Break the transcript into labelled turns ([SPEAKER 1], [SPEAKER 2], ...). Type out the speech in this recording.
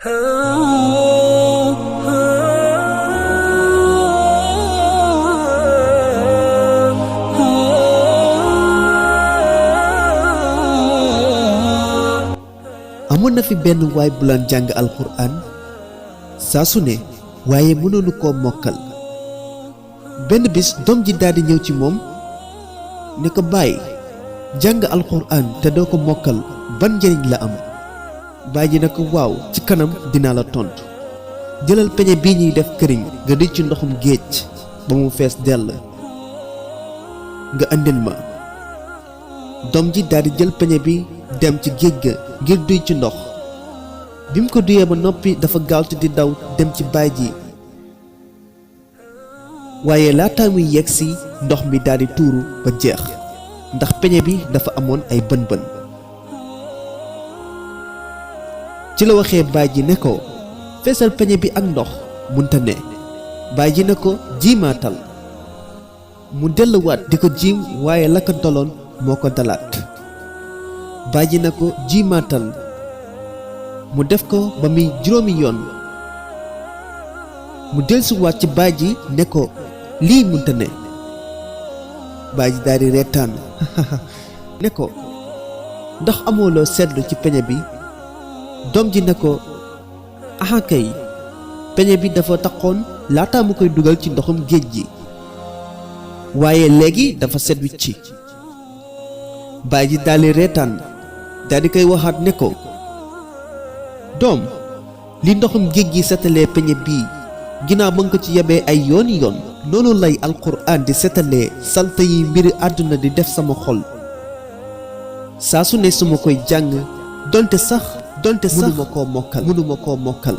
[SPEAKER 1] amoon na fi benn waay bu laan jàng alquran saa su ne waaye mënoonu koo mokkal. benn bis doom ji daldi ñëw ci moom ne ko bàyyi jàng alquran te doo ko mokkal ban njëriñ la am. baay ji ne ko waaw ci kanam dinaa la tontu. jëlal peñe bii ñuy def këriñ nga di ci ndoxum géej ba mu fees dell nga andil ma. doom ji daldi jël peñe bi dem ci géej ga ngir duy ci ndox. bi mu ko duyee ba noppi dafa gaawtu di daw dem ci baay ji waaye laata muy yegsi ndox mi daldi tuuru ba jeex ndax peñe bi dafa amoon ay bën-bën. ci la waxee baay ji ne ko feesal peñe bi ak ndox munta ne. baay ji ne ko jiimaatal. mu delluwaat di ko jiim waaye la ko doloon moo ko dalaat. baay ji ne ko jiimaatal. mu def ko ba muy 7 yoon. mu dellusiwaat ci baay ji ne ko lii munta ne. baay ji daldi reetaan ne ko ndax amooloo seetlu ci peñe bi. doom ji ne ko aha kay peñe bi dafa taxoon laata mu koy dugal ci ndoxum géej gi waaye léegi dafa set wicci. baay ji daldi reetaan daldi koy waxaat ne ko doom li ndoxum géej gi setalee peñe bii ginnaaw ba nga ko ci yebee ay yooni yoon noonu lay alquran di setalee salte yi mbiri àdduna di def sama xol. saa su ne su ma koy jàng donte sax mënuma koo mokkal